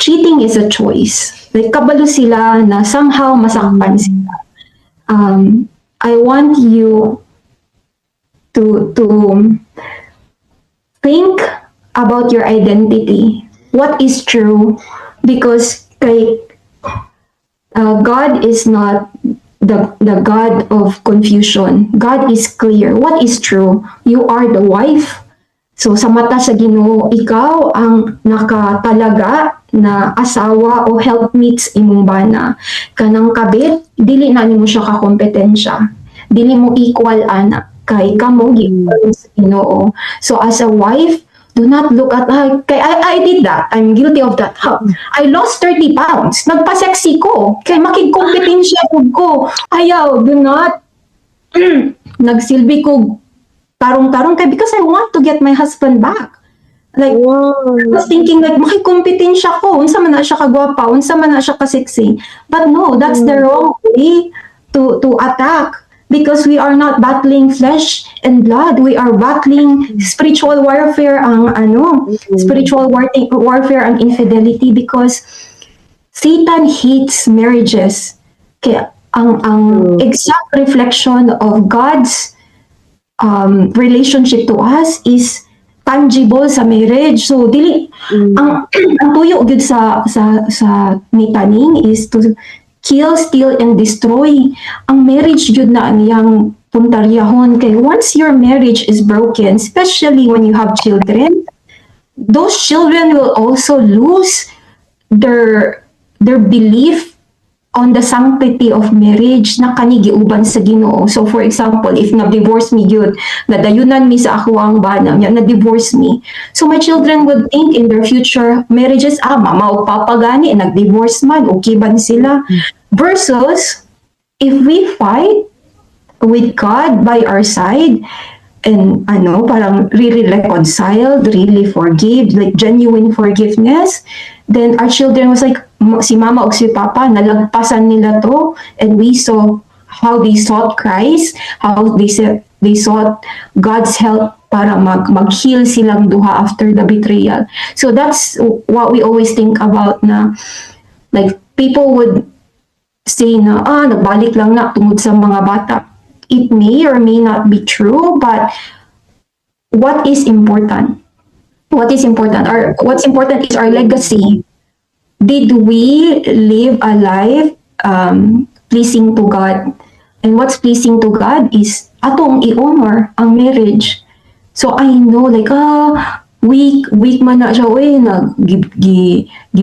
Cheating is a choice. Like, kabalo sila na somehow masakpan sila. I want you to think about your identity. What is true? Because kay God is not the God of confusion. God is clear. What is true? You are the wife. So sa mata sa Ginoo, ikaw ang nakatalaga na asawa o helpmeets imong bana. Kanang kabit, dili na nimo siya kakompetensya. Dili mo equal ana kay kamo giuban sa Ginoo. So as a wife, do not look at, ah, kay I did that. I'm guilty of that. Ha, I lost 30 pounds. Nagpa-sexy ko. Kay makigkompetensya pud ko. Ayaw, do not nagsilbi ko tarong-tarong kay because I want to get my husband back. Like, I was thinking like, makikompetensya ko. Unsa man na siya kagwapa, unsa man na siya ka-sexy. But no, that's the wrong way to attack because we are not battling flesh and blood. We are battling spiritual warfare ang ano, spiritual warfare ang infidelity because Satan hates marriages. Kaya ang exact reflection of God's relationship to us is tangible sa marriage. So dili ang tuyo gyud sa ni Taning is to kill, steal and destroy. Ang marriage gyud na ang iyang puntaryahon kay once your marriage is broken, especially when you have children, those children will also lose their belief on the sanctity of marriage na kani giuban sa Ginoo. So for example, if na-divorce mi gyud, nadayunan mi sa akoang bana, nya na-divorce mi. So my children would think in their future marriages, "Ah, mama o papa gani nag-divorce man, okay ban sila?" Versus if we fight with God by our side and ano, parang really reconciled, really forgive, like genuine forgiveness, then our children was like, "Si mama o si papa, nalagpasan nila to and we saw how they sought Christ, how they said they sought God's help para mag-heal silang duha after the betrayal." So that's what we always think about na like people would say na, "Ah, nagbalik lang na tungod sa mga bata." It may or may not be true, but what is important? What is important? What's important is our legacy. Did we live a life pleasing to God? And what's pleasing to God is atong i-honor ang marriage. So I know like, ah, weak, weak man na siya, uy, nag, gi, gi, gi